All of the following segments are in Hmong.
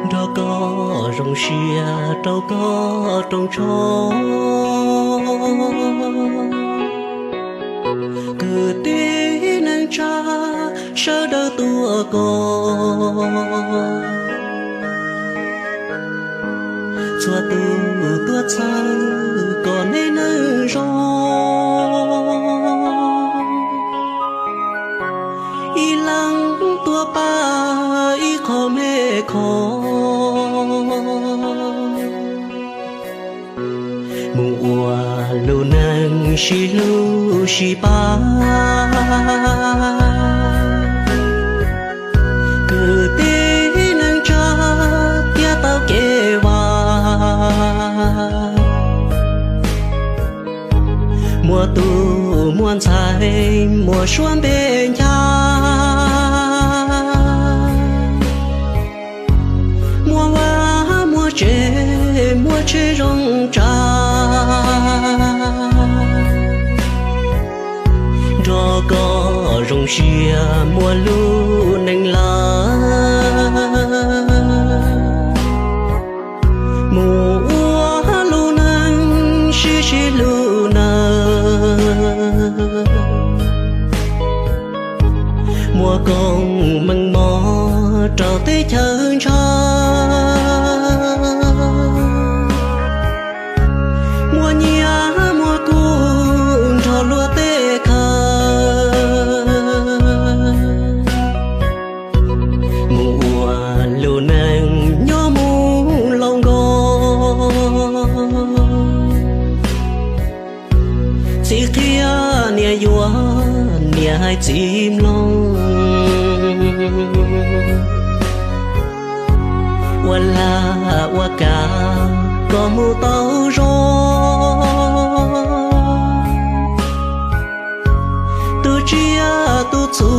Nrog koj zoo siab rau koj rooj tsho, kwv tij neej tsa sawv daws tuaj koj. Txhua tus tuaj txhawb kom nej neej zoo, ib leeg tuaj pab ib qho me kho, mus ua lub neej sib hlub sib pab. Kwv tij neej tsa thiaj tau kev vaj, muaj tus muaj ntxhais muaj suab npe ncha, muaj vaj muaj tsev muaj tsheb zoo tsa. Nrog koj zoo siab muaj lub neej lawm, mus ua lub neej sib sib hlub nawb. Muaj koob meej mom rau teb chaws ntshaw, muaj nyiaj muaj kub nrog luag tej khawv, mus ua lub neej nyob mus laus nkaus. Txiv qhia niam yuav, niam hais txiv mloog, ua lag ua kav kom mus tau zoo. Tus tsiaj tus txhu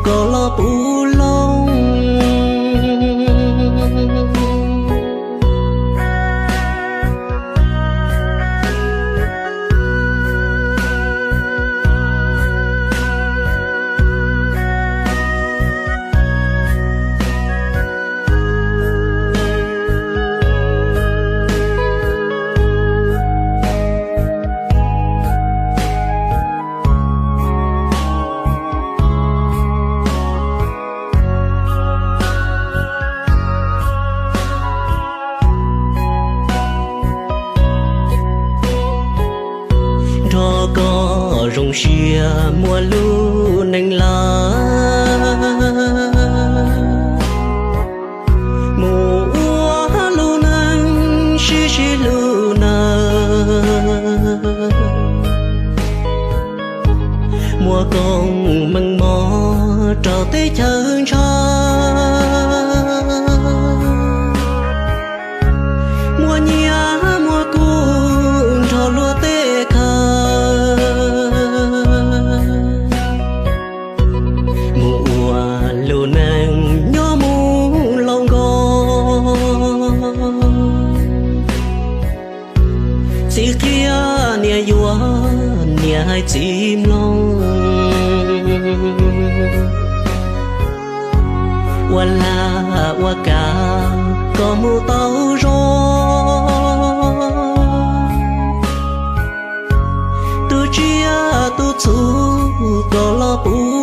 kom los puv loo, nrog koj zoo siab muaj lub neej lawm, mus ua lub neej sib sib hlub nawb. Muaj koob meej mom rau teb chaws ntshaw, muaj nyiaj muaj kub nrog luag tej khawv, mus ua lub neej nyob mus laus nkaus. Txiv qhia niam yuav, niam hais txiv mloog, ua lag ua kav kom mus tau zoo. Tus tsiaj tus txhu kom los puv